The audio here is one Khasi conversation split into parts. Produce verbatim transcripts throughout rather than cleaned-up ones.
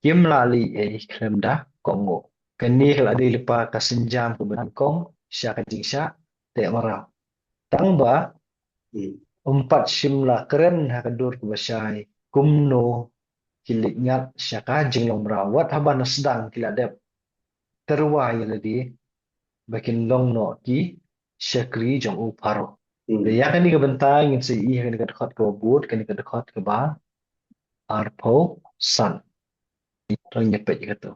Kim lah leh ei khlem da kohnguh. Kane ka lah dei lypa ka sienjam kaba nyngkong sha ka jingshah teh mraw. Tang ba ym pat shym la kren ha ka dur kaba shai kumno ki leit ngat sha ka jinglong mraw. Wat haba na sdang ki la dep tyrwa ïa lade ba kin long noh ki shakri jong u Pharaoh. Te ïa kane ka bynta ngin sa ïohi ha kane ka dkhot kaba bud, kane ka dkhot kaba arphew san. To ngin peit ïa kato.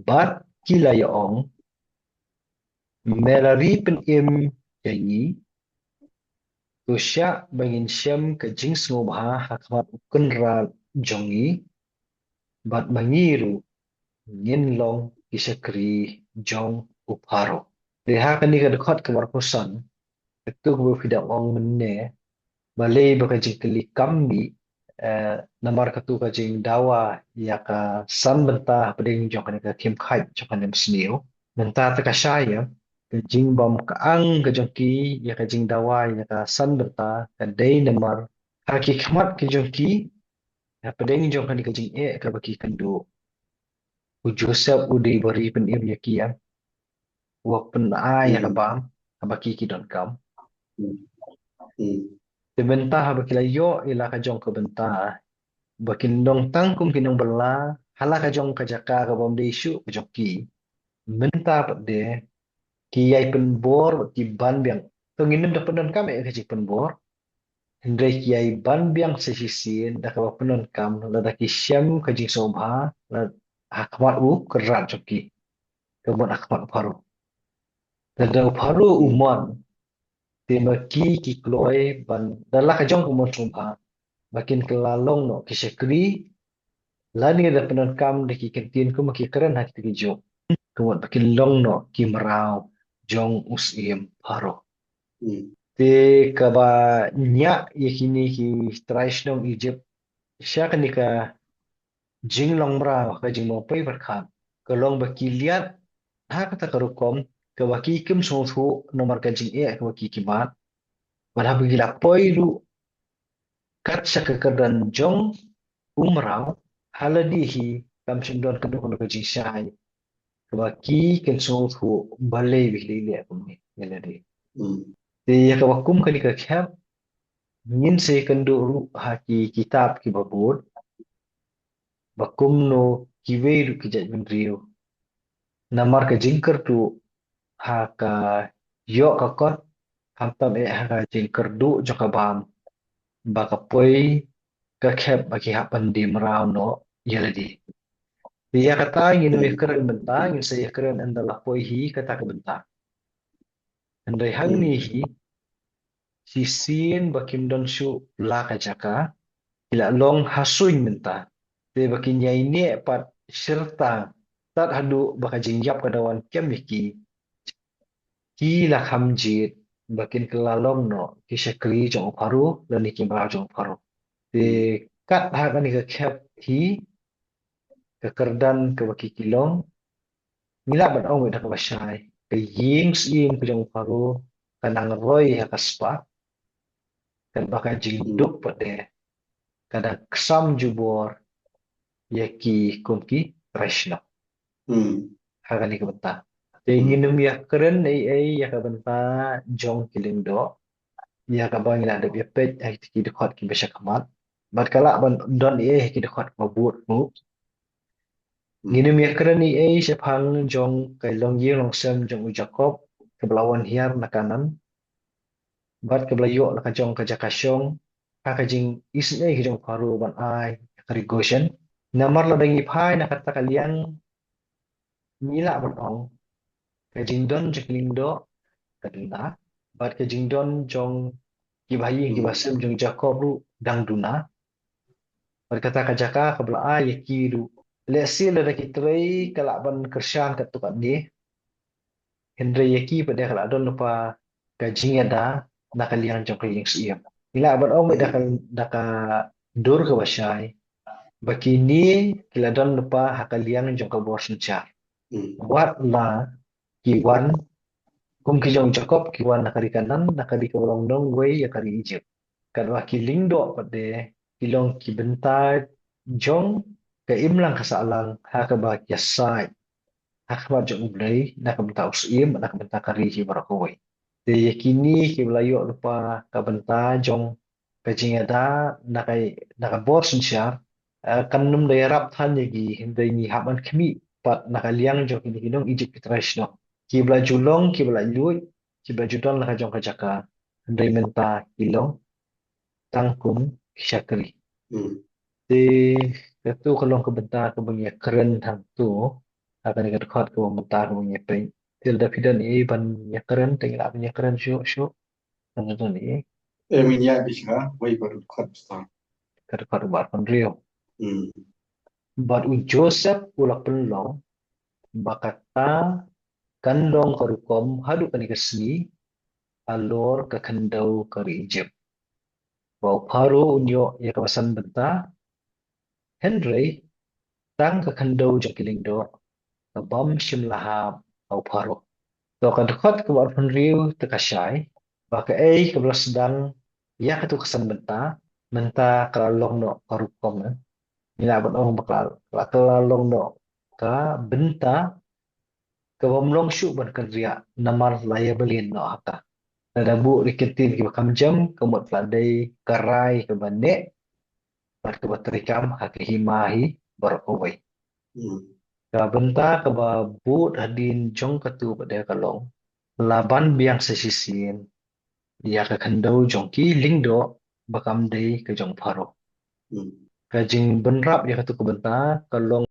Bad ki la ïa ong, me la ri pynim ïa ngi, to shah ba ngin shem ka jingsngewbha ha khmat u kynrad jong ngi, bad ma ngi ruh ngin long ki shakri jong u Pharaoh. Te ha kane ka dkhot kaba arphew san, kato kaba phi dang ong mynne, balei ba ka jingkylli kam mih, eh, namar kato ka jingdawa ïa ka san bynta hapdeng jong kane ka khim khaid jong kane ka mynsniew. Mynta te ka shai ïa ka jingbym ka ang ka jong ki ïa ka jingdawa ïa ka san bynta ka dei namar ha ki khmat ki jong ki, hapdeng jong kane ka jingeh kaba ki kynduh, u Joseph u dei ba ri pynim ïa ki, ïa u pynai ïa ka bam haba ki ki donkam. Te mynta haba ki la ïoh ïa la ka jong ka bynta ba kin long tang kum ki nongbylla ha la ka jong ka jaka kabym dei shuh ka jong ki, mynta pat de ki ïai pynbor, ki ban biang. To ngin ym da pyndonkam ïa ka jingpynbor, hynrei ki ïai ban biang sa shisien da kaba pyndonkam lada ki shem ka jingsngewbha ha khmat u kynrad jong ki, ka mut ha khmat u Pharaoh. Lada u Pharaoh u mon, te ma ki ki kloi ban da la ka jong ka mon sngewbha ba kin kylla long noh ki shakri, lane da pyndonkam da ki kyntien kumba ki kren ha kita ki juk, ka mut ba kin long noh ki mraw jong u syiem Pharaoh. Te kaba ñiah ïa kine ki trai shnong Egypt sha kane ka jinglong mraw, ka jinglong poi pyrkhat, ka long ba ki liat ha kata ka rukom kaba ki kim sngewthuh namar ka jingeh kaba ki ki mad. Bad haba ki la poi ruh kat sha ka kyrdan jong u mraw, ha lade hi kam shym don kano kano ka jingshai kaba ki kin sngewthuh balei ba ki leh kumne ïa lade. Te ïa kaba kum kane ka khep ngin sa ïakynduh ruh ha ki kitab kiba bud ba kumno kiwei ruh ki jaitbynriew, namar ka jingkyrduh ha ka ïoh ka kot, khamtam eh ha ka jingkyrduh jong ka bam, ba ka poi ka khep ba ki hap ban die mraw noh ïa lade. Te ïa kata ngin ym ïakren mynta, ngin sa ïakren ynda la poi hi kata ka bynta. Hynrei hangne hi, shisien ba kim don shuh la ka jaka, ki la long ha suiñ mynta. Te ba kin ïai neh pat shirta tad haduh ba ka jingïap ka da wan kem ïa ki, ki la kham jied ba kin kylla long noh ki shakri jong u Pharaoh lane ki mraw jong u Pharaoh. Te kat ha kane ka khep hi, ka kyrdan kaba ki ki long, ngi lah ban ong da kaba shai, ka ïing syiem ka jong u Pharaoh ka nang roi ha ka spah, katba ka jingduk pat de ka dang ksam jubor ïa ki kum ki trai shnong. Ha kane ka bynta te ngin ym ïakren ei ei ïa ka bynta jong ki lyngdoh, ïa kaba ngi la dep ïa peit ha ki dkhot kiba sha khmat. Bad ka lah ban don ei ei ha ki dkhot kiba bud ruh. Ngin ym ïakren ei ei shaphang jong ka longïing longsem jong u Jakob kaba la wan hiar na Kanaan bad kaba la ïoh la ka jong ka jaka shong ha ka jingisynei ka jong u Pharaoh ban ai ka ri Goshen. Namar lada ngi phai na kata ka liang, ngi lah ban ong ka jingdon jong ki lyngdoh ka duna, bad ka jingdon jong ki bahaïing ki basem jong Jakob ruh dang duna. Bad kata ka jaka kaba la ai ïa ki ruh, lehse lada ki trei ka lah ban kyrshan katto katne, hynrei ïa ki pat de ka lah don lypa ka jingïada na ka liang jong ka ïing syiem. Ngi lah ban ong da ka, da ka dur kaba shai ba kine ki la don lypa ha ka liang jong ka bor synshar. Wat la ki wan kum ki jong Jakob, ki wan na ka ri Kanaan, na ka ri kaba long nongwei ïa ka ri Egypt. Katba ki lyngdoh pat de ki long ki bynta jong ka imlang ka sahlang ha kaba ki ïasaid ha khmat jong U Blei na ka bynta u syiem, na ka bynta ka ri hi baroh kawei. Te ïa kine kiba la ïoh lypa ka bynta jong ka jingïada na ka, na ka bor synshar, eh, kan nym da ïarap than ïa ki, hynrei ngi hap ban khmih pat na ka liang jong kine ki nong Egypt ki trai shnong kiba la ju long kiba laitluid, kiba la ju don la ka jong ka jaka, hynrei mynta ki long tang kum ki shakri. Hmm. Te katu ka long ka bynta kaba ngi ïakren hangtu ha kane ka dkhot kaba mynta kaba ngi ïapeit. Te lada phi don ei ban ïakren, te ngi lah ban ïakren shuh shuh. Kan don ei? Eh, ngin ïa bishka, wei ba dkhot bsa. Ka dkhot ba arphew hynriew. Hmm. Bad u Joseph u la pynlong ba kata kan long ka rukom haduh kane ka sngi halor ka khyndew ka ri Egypt. Ba u Pharaoh un ïoh ïa kaba san bynta, hynrei tang ka khyndew jong ki lyngdoh ka bym shym la hap ha u Pharaoh. To ka dkhot kaba arphew hynriew te ka shai ba kaei kaba la sdang ïa katu ka san bynta, mynta ka la long noh ka rukom, eh. Ngi lah ban ong ba ka la, ka la long noh ka bynta kaba ym long shuh ban kynriah namar la ïa byllian noh ha ka. Lada buh da ki ktien kiba kham jam, ka mut ka la dei ka rai kaba neh bad kaba treikam ha ka hima hi baroh kawei. Hmm. Ka bynta kaba bud hadien jong katu pat de ka long, la ban biang sa shisien ïa ka khyndew jong ki lyngdoh ba kam dei ka jong Pharaoh. Hmm. Ka jingbynrap ïa katu ka bynta ka long